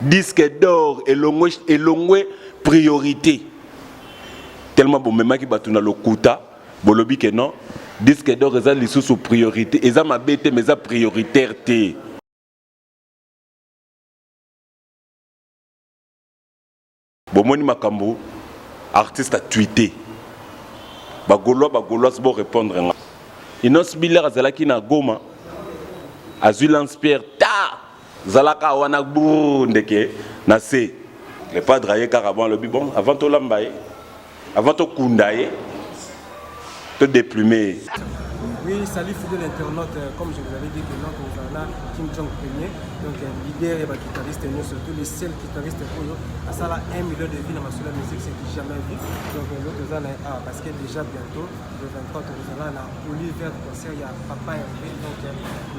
Disque d'or elongwe elongwe priorité tellement bomemaki bato na lokuta bolobi ke non disque d'or eza lisusu priorité eza mabe te mais eza prioritaire te. Bomoni makambo artiste a tweete ba gaulois ba gauloise bo repondre nga. Innoss Biller azalaki na Goma azui lance pierre ta zalaka wana brrr ndeke na se. Le padre aye kaka bon alobi bon avant tolamba ye Avant to kunda ye, to deplumer ye. Oui, salut fidèle internaute, euh, comme je vous avais dit que notre ozala Kim Jong premier, donc euh, leader et guitariste nous surtout le seul guitariste oyo asala 1 million de vues na masolo ya musique c'est du jamais vu. Donc euh, l'autre ozala ah, parce que déjà bientôt le 23 tozala na Oliver concert ya Papa Hervé donc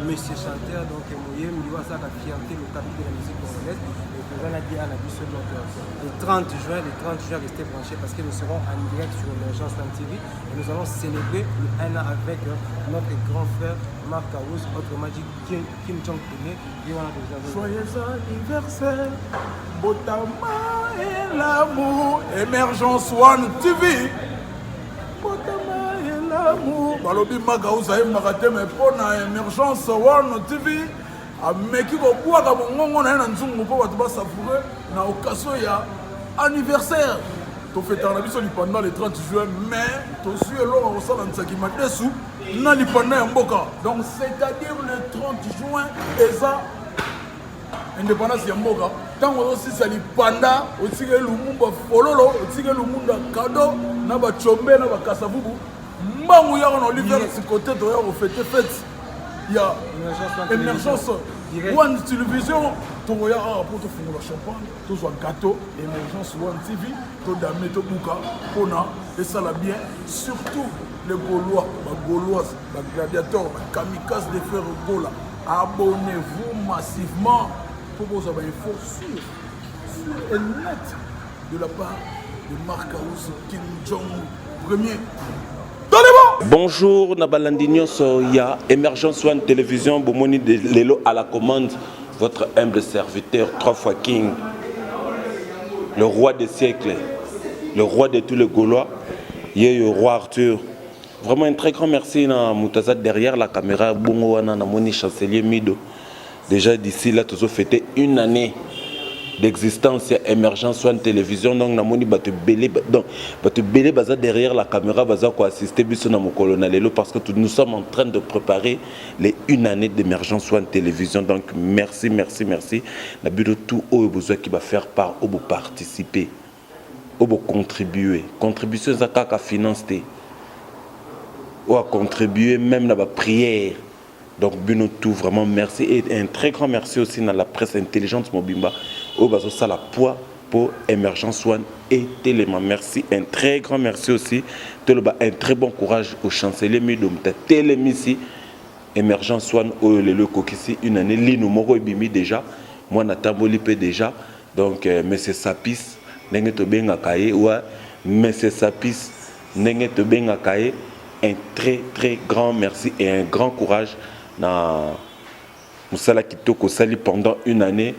monsieur chanteur donc moyembi oyo asalaka fierté lokabi de la musique congolaise et toza na dia na biso donc le 30 juin le 30 juin restez branchés parce que nous serons en direct sur Emergence One TV et nous allons célébrer le 1 an avec notre grand frère Marc Aouz autrement dit Kim, Kim Jong Premier ye wana déjà Joyeux anniversaire Botama elamu Emergence One TV Botama elamu balobi Magaus ayembaka te mais mpo na Emergence One TV ameki kobwaka mongongo na ye na nzungu mpo bato basavoure na occasion ya anniversaire tofetaka na biso lipanda le 30 juin mais tozwi eloko ya kosala nsaki madesu na lipanda ya mboka donc c'est-à-dire le 30 juin eza indépendance ya mboka ntango ozosisa lipanda otikeli lumumba fololo otikeli lumumba kado na bacombe na bakasavubu mbangu yaka na oliver sikote toya kofete fete ya émergence one télévision tokoya awa mpo tofungola champagne tozwa gâteau émergence one tv todame tobuka mpona esala bien surtout les gaulois bagauloise bagladiateur bakamikaze de fer gola abonnez-vous massivement mpo bozwa bainfo sur sur et net de la part de Marc House Kim Jong premier. Bonjour na balandi nyonso ya Emergence One Télévision bomoni lelo à la commande votre humble serviteur trois fois king le roi des siècles le roi de tous les Gaulois yeyo roi Arthur vraiment un très grand merci na moto aza derrière la caméra bongo wana namoni chancelier Mido Déjà d'ici là tozo fêter une année d'existence ya émergence one télévision donc namoni bato ebele donc bato ebele baza derrière la caméra baza koassister biso na mokolo na lelo parce que nous sommes en train de préparer les une année d'émergence one télévision donc merci merci merci na bino tout oyo bozwaki bafaire part oyo boparticiper oyo bocontribue contribution eza kaka finance te oyo acontribue même na baprière Donc bino tout vraiment merci et un très grand merci aussi na la presse intelligente mobimba oyo bazo sala poids pour émergence one et telema merci un très grand merci aussi toloba un très bon courage au chancelier Mido Muta telemisi émergence one oyo lelo ekokisi une année lino moko ebimi déjà mwana tamboli pe déjà donc euh, monsieur Sapis ndenge tobengaka ye wa monsieur Sapis ndenge tobengaka ye un très très grand merci et un grand courage na mosala kitoko osali pendant une année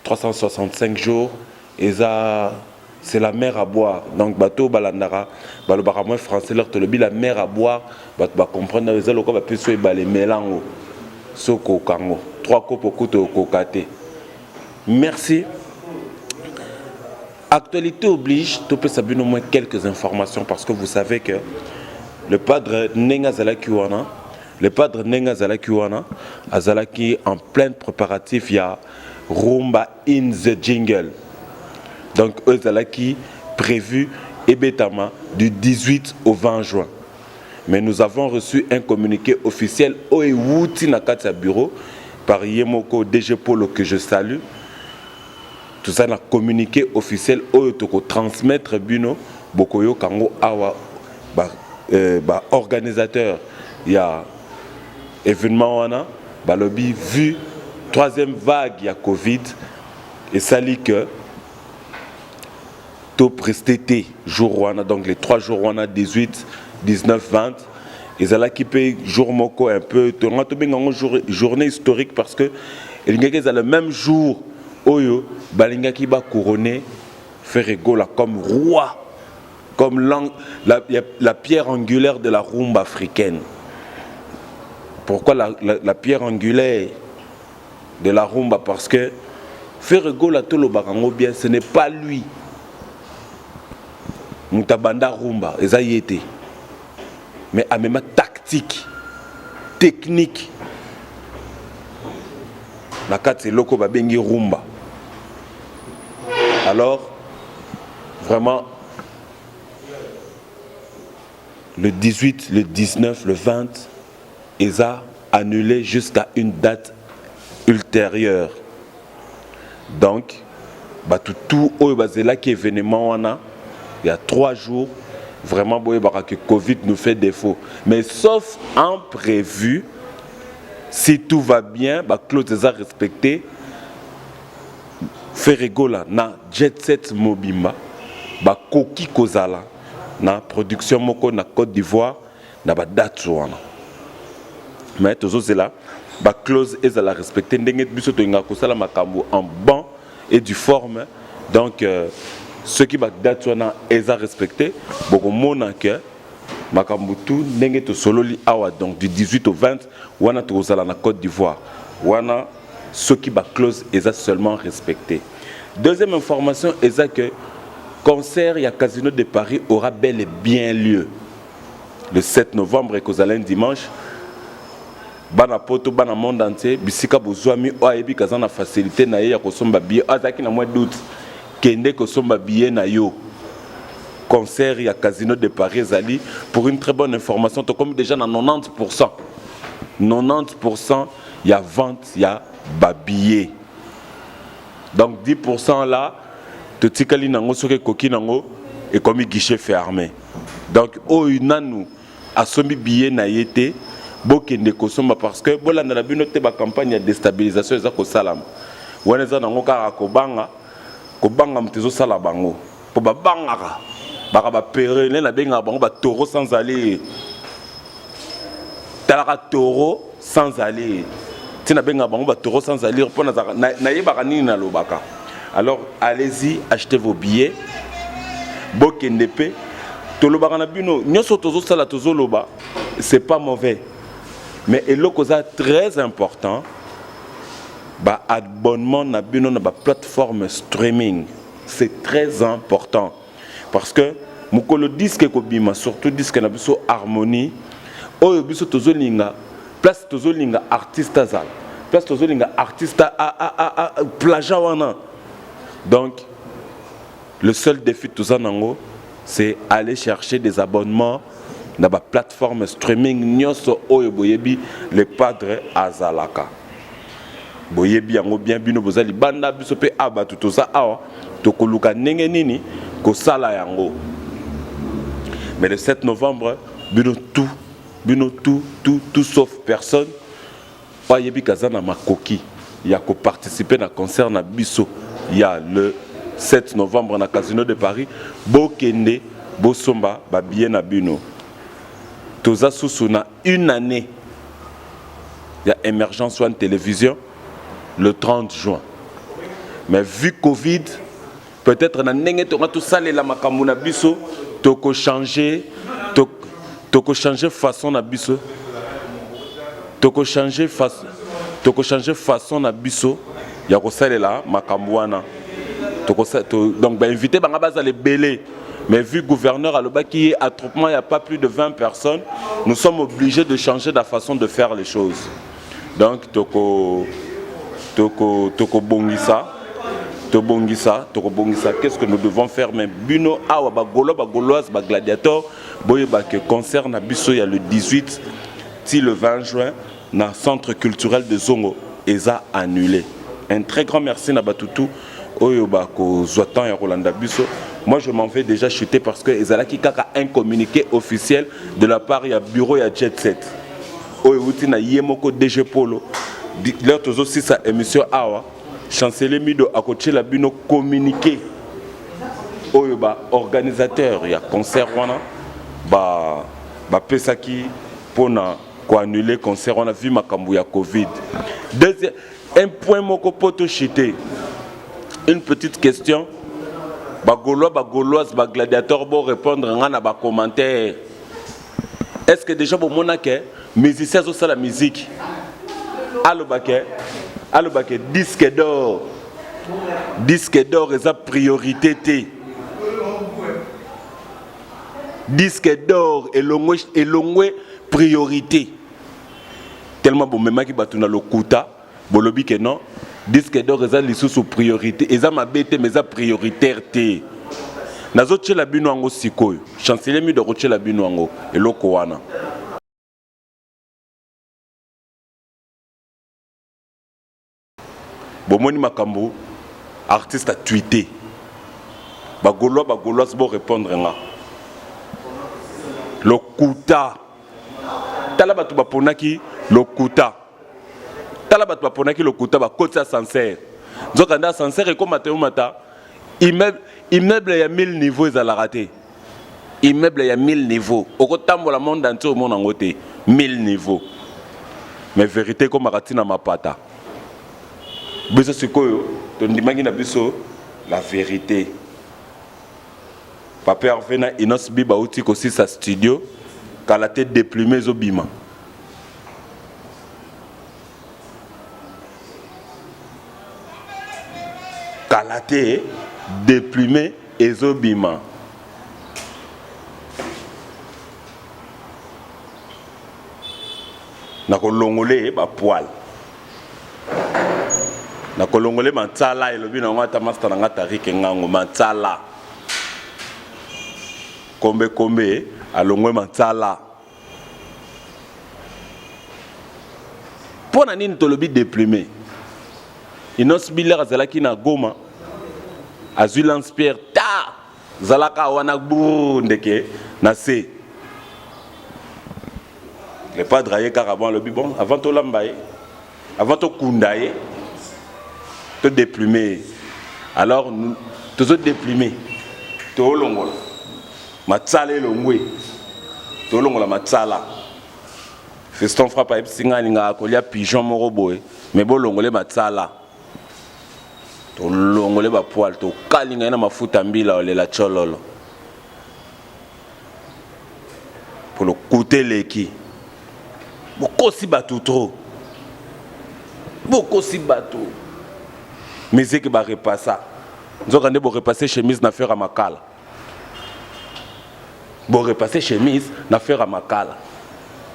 365 jours eza c'est la mer à boire donc bato oyo balandaka balobaka moins français leur tolobi la mer à boire bato bacomprendre eza lokola bapesi oyo ebale melango soki okoka yango trois kopo kutu okoka te merci Actualité oblige, topesa bino moins quelques informations parce que vous savez que le padre ndenge azalaki wana, le padre ndenge azalaki wana, azalaki en plein préparatif ya Rumba in the Jingle. Donc eux ezalaki prévu ebetama du 18 au 20 juin. Mais nous avons reçu un communiqué officiel oyo ewuti na kati ya bureau par ye moko DG Polo que je salue. Toza na communiqué officiel oyo toko transmettre bino bokoyoka yango awa ba, euh, ba organisateur ya événement wana balobi vu troisième vague ya Covid esali que to preste te jour wana donc les trois jours wana 18 19 20 ezalaki mpe jour moko un peu tonga tobenga yango jour, journée historique parce que elingaki ezala le même jour Oyo balingaki ba couronner Ferre Gola comme roi, comme la, la pierre angulaire de la rumba africaine. Pourquoi la pierre angulaire de la rumba? Parce que Ferre Gola, tolobaka yango bien, ce n'est pas lui moto abanda rumba, eza ye te, mais amema tactique, technique na kati eloko babengi rumba. Alors vraiment, le 18, le 19, le 20 eza annulé jusqu'à une date ultérieure. Donc bato tout oyo bazelaki événement wana il y a 3 jours, vraiment boyebaka que Covid nous fait défaut, mais sauf imprévu, si tout va bien, baclauses eza respecté, Ferre Gola na Jet Set mobimba bakoki kozala na production moko na Côte d'Ivoire na badate wana. Mais tozozela baclauses ezala respecté, ndenge biso tolingaka kosala makambo en bon et due forme. Donc soki badate wana eza respecté, bokomona ke makambo tu ndenge tosololi awa. Donc du 18 au 20 wana tokozala na Côte d'Ivoire wana, soki baclauses eza seulement respecté. Deuxième information eza que concert ya Casino de Paris aura bel et bien lieu le 7 novembre, ekozala un dimanche. Bana Poto, bana monde entier, bisika bozwami, oyo ayebi kaza na facilité na ye ya kosomba billet, oyo azalaki na mois d'août, kende kosomba billet na yo. Concert ya Casino de Paris ezali. Pour une très bonne information, tokomi déjà na 90, 90 ya vente ya babillet. Donc 10 là totikali nango, soki ekoki nango, ekomi guichet fermé. Donc oyo nanu asombi billet na ye te, bokende kosomba, parce que bolanda na bino te, bacampagne ya déstabilisation eza kosalama wana, eza nango kaka kobanga, kobanga moto ezosala bango, mpo babangaka baka bapere nde nabengaka bango bataureau sans aller. Talaka, taureau sans aller, ntina nabengaka bango bataureau sans aller, mpo nayebaka nini nalobaka. Alors allez-y, achetez vos billets, bokende. Mpe tolobaka na bino nyonso, tozosala, tozoloba, c'est pas mauvais, mais eloko eza très important, baabonnement na bino na baplateforme streaming, c'est très important, parce que mokolo disque ekobima, surtout disque na biso Harmonie, oyo biso tozolinga, place tozolinga artiste azala, place tozolinga artiste plaja wana. Donc le seul défi toza nango, c'est aller chercher des abonnements na baplateforme streaming nyonso oyo boyebi le padre azalaka. Boyebi yango bien, bino boza libanda, biso mpe awa bato toza awa, tokoluka ndenge nini kosala yango. Mais le 7 novembre, bino tout, bino tout, tout, tout sauf personne oyo ayebi kaza na makoki ya koparticiper na concert na biso ya le 7 novembre na Casino de Paris, bokende bosomba babillet na bino. Toza susu na une année ya Émergence One Télévision le 30 juin, mais vu Covid, peut-être na ndenge tonga tosalela makambo na biso, tokochange, tokochange façon na biso, tokochange façon na biso ya kosalela makambo wana. Donc bainvité banga bazala ebele, mais vu gouverneur alobaki attroupement, il n'y a pas plus de 20 personnes, nous sommes obligés de changer la façon de faire les choses. Donc toko toko tokobongisa, tobongisa, tokobongisa qu'est-ce que nous devons faire. Mais bino awa, bagaulois, bagauloise, bagladiateur, boyeba que concert na biso ya le 18 ti le 20 juin na Centre culturel de Zongo eza annulé. Un très grand merci na batutu oyo bakozwa temps ya kolanda biso. Moi, je m'en vais déjà chuter, parce que ezalaki kaka un communiqué officiel de la part ya bureau ya Jet Set oyo euti na ye moko DG Polo. L'heure tozosisa émission awa, chancelier Mido akotiela bino communiqué oyo baorganisateur ya concert wana bapesaki mpona koannuler concert wana vu makambo ya Covid. Deuxième, un point moko mpo tochite. Une petite question. Ba Gaulois, ba Gauloises, ba gladiateurs bo répondre nga na ba commentaires. Est-ce que déjà bomona que musicien azosala musique aloba ke aloba ke disque d'or disque d'or eza priorité te disque d'or elongwe elongwe priorité tellement bomemaki bato na lokuta bolobi ke non disque d'or eza lisusu priorité eza mabe te mais eza prioritaire te nazotyela bino yango sikoyo chancelier mido akotyela bino yango eloko wana bomoni makambo artiste atwite bagaulois bagauloise bo répondre nga lokuta tala bato baponaki lokuta tala bato baponaki lokuta bakoti ascenseur nzoka nde ascenseur ekomata eomata immeuble, immeuble ya 1000 niveau ezalaka te immeuble ya 1000 niveau okotambola monde entier omona yango te 1000 niveau mais vérité ekomaka ntina mapata biso sikoyo tondimaki na biso la vérité papa herve na inos bi bauti kosisa studio kala te deplume ezobima kala te deplume ezobima nakolongole bapoile nakolongole mansala elobi na yango ata masta na nga tarike ngango mansala kombe kombe alongwe mansala mpo na nini tolobi deplume inos biller azalaki na goma azwi lance pierre ta zalaka wana bur ndeke na se le padre aye kaka bon alobi bon avant tolamba ye avant tokunda ye to déplume ye alors tozo déplume toolongola matsala elongwe tolongola matsala fiston frappe ayebisi ngai alingaka kolia pigeon moko boye me bolongole matsala tolongole bapoile tokalinga ye na mafuta mbila olela cololo po lokuta eleki bokosi bato trop bokosi bato miziki barepasa nzoka nde borepasse chemise na fer ya makala borepasse chemise na fer ya makala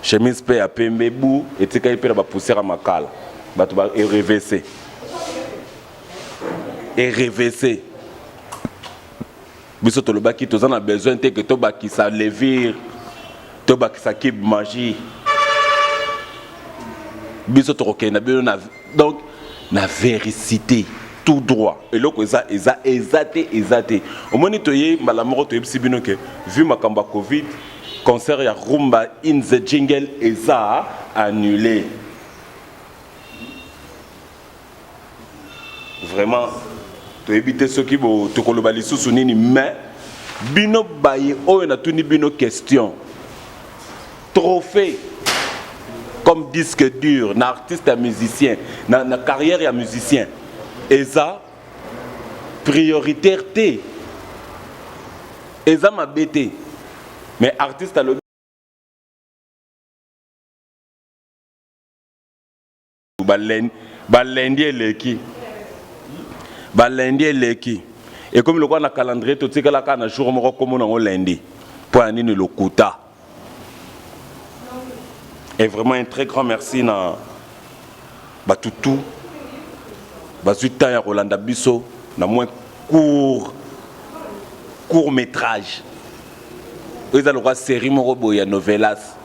chemise mpe ya pembe bu etikali mpe na bapoussière ya makala bato ba erevese erevese Biso tolobaki toza na besoin te que tobakisa levure, tobakisa cube magie. Biso tokokende na bino na donc na vericité tout droit. Eloko eza eza eza te eza te. Omoni toye mbala moko toyebisi bino que vu makambo ya Covid concert ya rumba in the jingle eza annulé. Vraiment toyebi te soki tokoloba lisusu nini mais bino baye oyo natuni bino question trophée comme disque dur na artiste ya musicien na, na carrière ya musicien eza prioritaire te eza mabe te mais artiste alobi Ba lundi eleki. Ba lundi eleki. Ekomi lokola na calendrier totikala kaka na jour moko kombo nango lundi. Mpo ya nini lokuta. Et vraiment un très grand merci na bato tout bazwi temps ya kolanda biso na moins court court métrage oyo eza lokola série moko boye ya novelas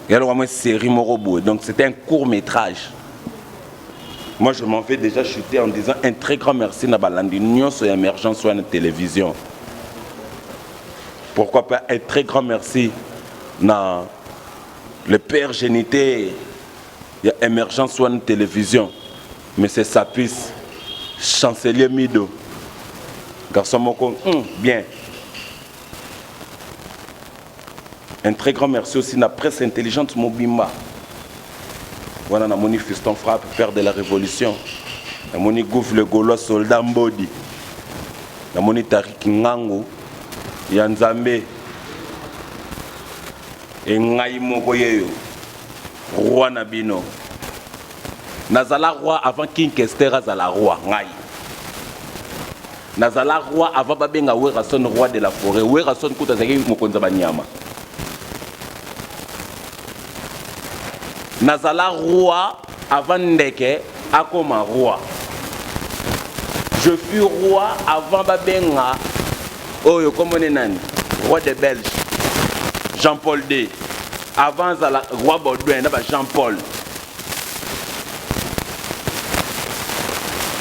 ya lokola mwa série moko boye donc c'était un court métrage moi je m'en vais déjà chuter en disant un très grand merci na balandi nyonso ya émergence wana télévision pourquoi pas un très grand merci na le père géniteur ya émergence wana télévision monsieur sapis chancelier mido garçon moko bien un très grand merci aussi na presse intelligente mobimba wana namoni fiston frappe père de la révolution. Namoni Gouffre le Gaulois soldat Mbodi. Namoni Tarik Ngangu ya Nzambe. E ngai moko yeyo roi na bino. Nazala roi avant King Kester azala roi ngai. Nazala roi avant babenga Werrason roi de la forêt. Werrason kuta azalaki mokonzi ya banyama. Nazala roi avant ndeke akoma roi. Je fus roi avant babenga oyo kombo ne nani? Roi des Belges. Jean-Paul II. Avant azala roi Baudouin na ba Jean-Paul.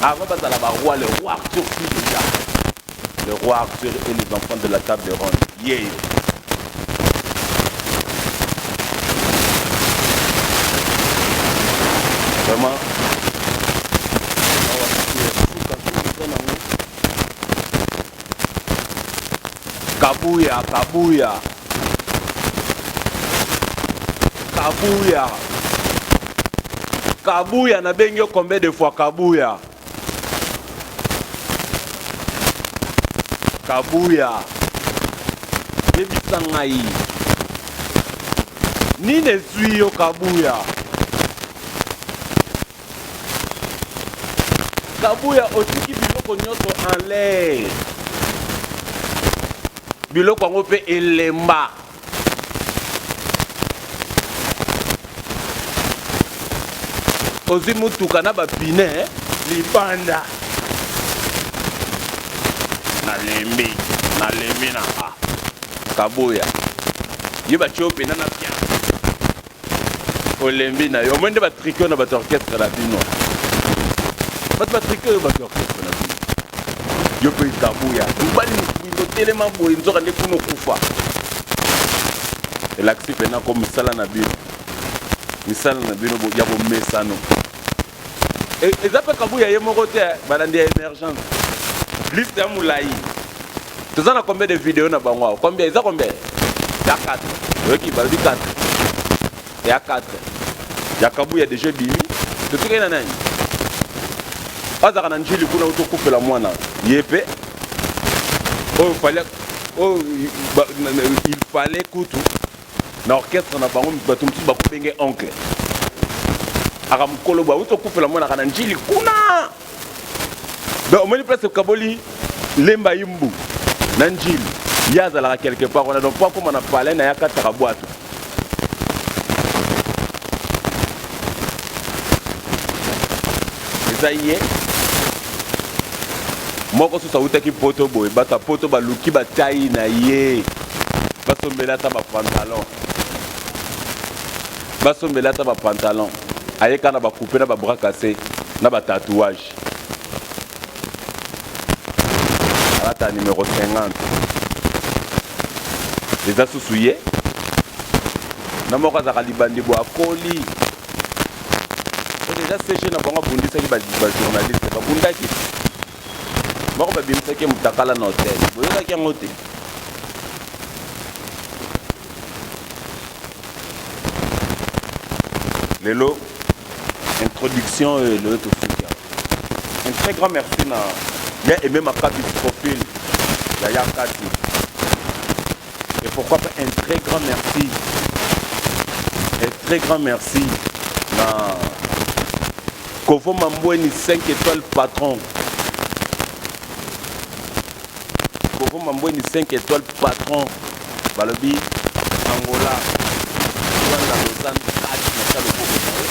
Avant bazala ba roi, le roi Arthur fut déjà. Le roi Arthur et les enfants de la table ronde. Yeah. Vraiment. Kabuya, Kabuya. Kabuya. Kabuya nabengi yo combien de fois Kabuya? Kabuya. Yebisa ngai. Nini ezwi yo Kabuya? Kabuya otiki biloko nyonso en l'air. Biloko yango mpe elemba. Ozwi motuka na bapine libanda. Nalembi, nalembi na nga. Kabuya. Ye batie yo mpenza na bien. Olembi na yo. Omoni nde ba tricot na bato orchestre na bino. Bato ba tricot yo bato orchestre na bino. Yo pe kabuya. Mobali mobimba otelema boye nzoka nde kuna okufa. Elakisi pena ko misala na bino. Misala na bino ya bomesano. E, eza pe kabuya ye moko te balandi ya emergence. Liste ya molayi. Toza na combien de vidéos na bango awa? Combien? Eza combien? Ya 4. Oyoki balobi 4. Ya 4. Ya Kabuya déjà ebimi. Totikali na nani? Azalaka na Njili kuna uto kufela mwana. Ye pe oyo fallait oyo il fallait kutu na orchestre na bango bato mosusu bakobenge oncle. Aka mokolo boye auti okufela mwana aka na Njili kuna. Donc omoni place okaboli lemba imbu na njili ye azalaka quelque part wana donc po akoma na palais na ye akataka bwato eza ye moko susu awutaki poto boye bato ya poto baluki batai na ye basombela ata bapantalon basombela ata bapantalon ayeka na bakupe na babras cassé na batatouage alata numero 50 eza susu ye na moko azalaka libandi bo akoli eza cg na bango abundisaki bajournaliste babundaki moko babimisaki motakala na hotel boyokaki yango te Lelo introduction oyo lelo tosuki awa. Un très grand merci na ya Aimé Makabi profil ya ya Kati. Et pourquoi pas un très grand merci. Un très grand merci na Kovo Mambweni 5 étoiles patron. Kovo Mambweni 5 étoiles patron balobi Angola Luanda Lausanne kati na tia loboko na yo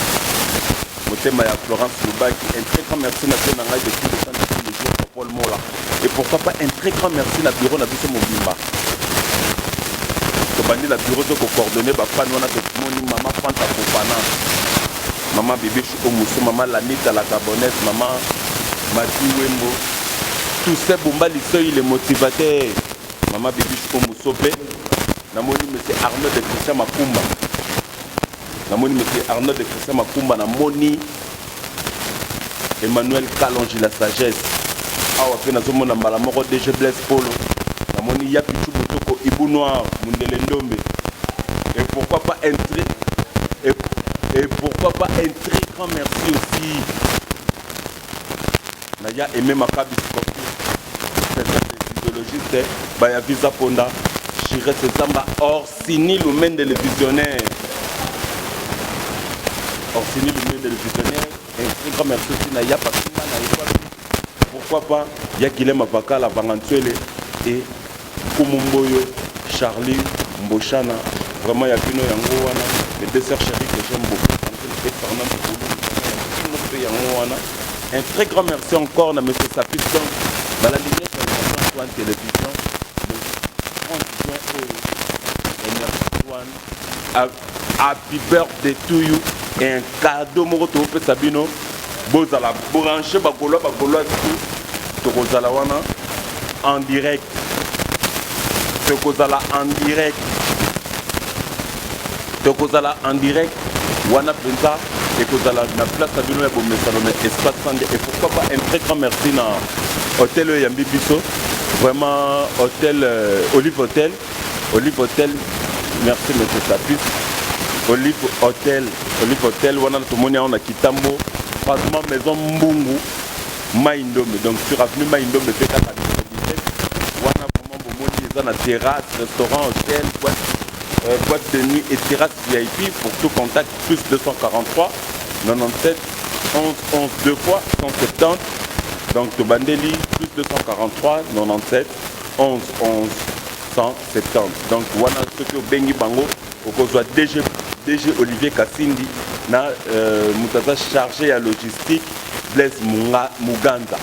motema ya Florence Lubaki un très grand merci na bino na ngai depuis le temps depuis le jour Paul Mola et pourquoi pas un très grand merci na bureau na biso mobimba tobandi na bureau to kocoordonne bafani wana tomoni mama Fanta Fofana mama Bibiche Omusu mama Lanita la Gabonaise mama Mati Wembo Toussaint Bumba Lisoyi le motivateur Mama Bibiche Omusope namoni monsieur Arnaud de Christian Makumba namoni monsieur Arnaud de Christian Makumba namoni Emmanuel Kalonji la sagesse awa mpe nazomona mbala moko DG Blaise Polo namoni ya Pichu Botoko Ibu Noir Mundele Ndombe et pourquoi pas un très et, et pourquoi pas un très grand merci aussi. Na ya Aimé Makabi Scorpio, président des idéologistes, Baya Visa Ponda, Chiré Samba, Orsini Lumende le visionnaire. Orsini Lumende le visionnaire, un très grand merci aussi na ya Patima na Ekwapi. Pourquoi pas Yakile Mavakala Vangantuele et Kumumboyo Charlie Mboshana. Vraiment ya bino yango wana, les deux sœurs chéries que j'aime beaucoup, Sandrine et Fernande Boulou, vraiment ya bino mpe yango wana. Un très grand merci encore à monsieur Sapis. Donc, balandi nyonso ya Émergence One Télévision, le 30 juin oyo, Émergence One, happy birthday to you, et un cadeau moko topesa bino, bozala branché, bagaulois, bagaulois tout, tokozala wana en direct, tokozala en direct, tokozala en direct wana mpenza, ekozala na place na bino ya bomesano na espace Sande. Et pourquoi pas un très grand merci na hôtel oyo eyambi biso, vraiment hôtel Olive Hotel, Olive Hotel, merci monsieur Sapis, Olive Hotel, Olive Hotel wana tomoni yango na Kitambo, croisement maison Mbungu Mai Ndombe, donc sur avenue Mai Ndombe mpe kaka numéro 17 wana. Vraiment bomoni eza na terrasse, restaurant, hôtel, boîte de nuit et terrasse VIP. Pour tout contact, plus 243 97 11 11 2 fois 170. Donc tobandeli, plus 243 97 11 11 170. Donc wana soki obengi bango, okozwa DG, DG Olivier Kasindi na moto aza chargé ya logistique, Blaise Muganza.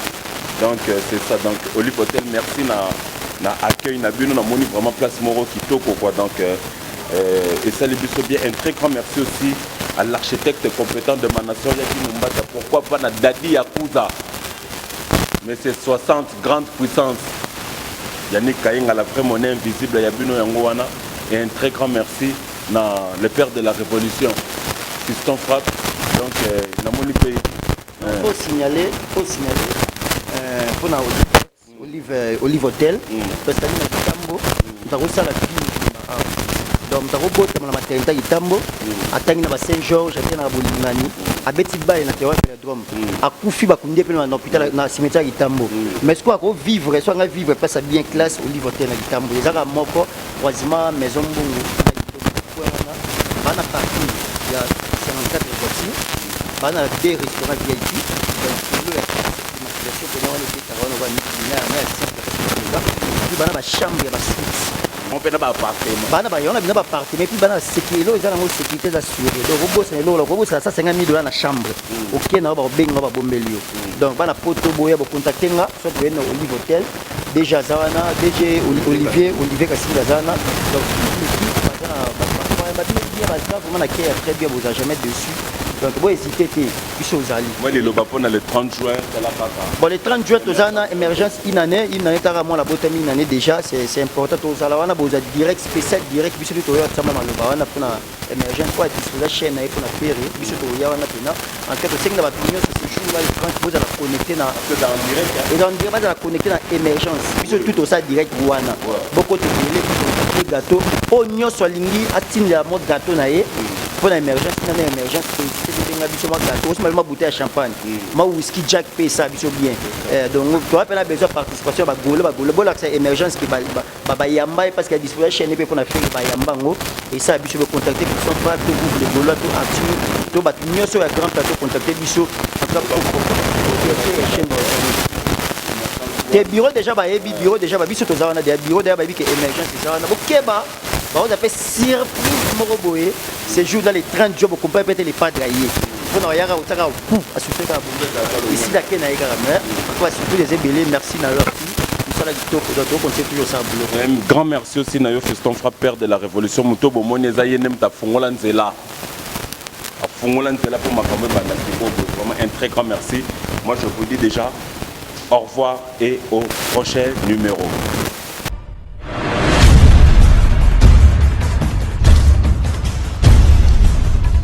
Donc c'est ça. Donc Olive Hotel, merci na accueil na bino, namoni vraiment place moko kitoko quoi. Donc esali biso bien. Un très grand merci aussi à l'architecte compétent de ma nation, Yaki Mumbata. Pourquoi pas na Dadi Yakuza, mais c'est 60 grandes puissances, Yannick Kayenga, la vraie monnaie invisible, ya bino yango wana. Et un très grand merci na le père de la révolution, Fiston Frappe. Donc namoni mpe Faut signaler mpona Olive Hotel, parce que na Kitambo moto akosala bino. Donc moto akobotama na maternité ya Kitambo, atangi na ba Saint Georges, atangi na Bolingani, abeti bale na terrain Vélodrome, akufi, bakundi ye mpe na hôpital, na cimetière ya Kitambo. Mais sikoyo akovivre so anga vivre place ya bien, classe, Olive Hotel na Kitambo, ezaka moko, croisement maison Mbongo wana. Bana parking ya 54 voitures, bana deux restaurants VIP. Donc kilo ya climatisation mpena wana ebetaka wana kwa mikili na ya simple, puis bana bachambre ya basuite. Mpe na baappartement. Bana bayona bina baappartement, puis bana sécurité, eloko eza nango, sécurité eza assuré. Donc obosana eloko, okobosana 150 000 $ na chambre, okei na yo, bakobenga, babombeli yo. Donc bana poto, boya bocontacte nga, soit boye na Olive Hotel, DG aza wana, DG Olivier Kasinga aza wana. Donc toute l'équipe baza na babino bien, baza vraiment na care très bien, boza jamais dessus. Donc bohésite te, biso ozali. Moi liloba mpona le 30 juin, tala kaka. Bon, le 30 juin toza na émergence, une année, une année, taka mwana botami, une année déjà, c'est important. Tozala wana, boza direct, spécial direct. Biso toya tiama maloba wana mpona émergence po adisposa chaîne na ye mpona Ferre. Biso toya wana mpena. En tout cas tosengi na bato nyonso, ce jour là, le 30, bozala connecté na eza en direct. Eza en direct, bazala connecté na émergence. Biso tout tosala direct wana, bokota ebele, biso gâteau oyo nyonso alingi atindela mo gâteau na ye mpona émergence, nana émergence, tobenga biso mwa gâteau, osima mwa bouteille ya champagne, mwa whisky Jack mpe esala biso bien. Donc toza mpe na besoin participation ya bagaulois, bagaulois bolakisa émergence ke bayamba ye, parce que ya disposition chaîne mpe mpona Ferre, bayamba yango, esala biso. Bocontacte biso fra to groupe de Gaulois to Arthur to bato nyonso ya grand plateau, contacte biso. En tout cas ya chaîne te, bureau déjà bayebi, bureau déjà babiso toza wana deya, bureau déjà bayebi ke émergence eza wana. Bokeba, bakoza mpe surprise moko boye ce jour là, les 30 jours. Bokompa peut-être les padre aye mpona bayaka kotaka pu asute kaka esilake na ye kaka, mais en surtout les ebele. Merci na yo, mosala kitoko, donc tokontinue toujours osala boulot. Un grand merci aussi na yo, Fiston Frappe, père de la révolution. Moto bomoni eza ye nde moto afungola nzela, afungola nzela mpo makambo ebanda sikoyo. Vraiment un très grand merci. Moi je vous dis déjà au revoir et au prochain numéro.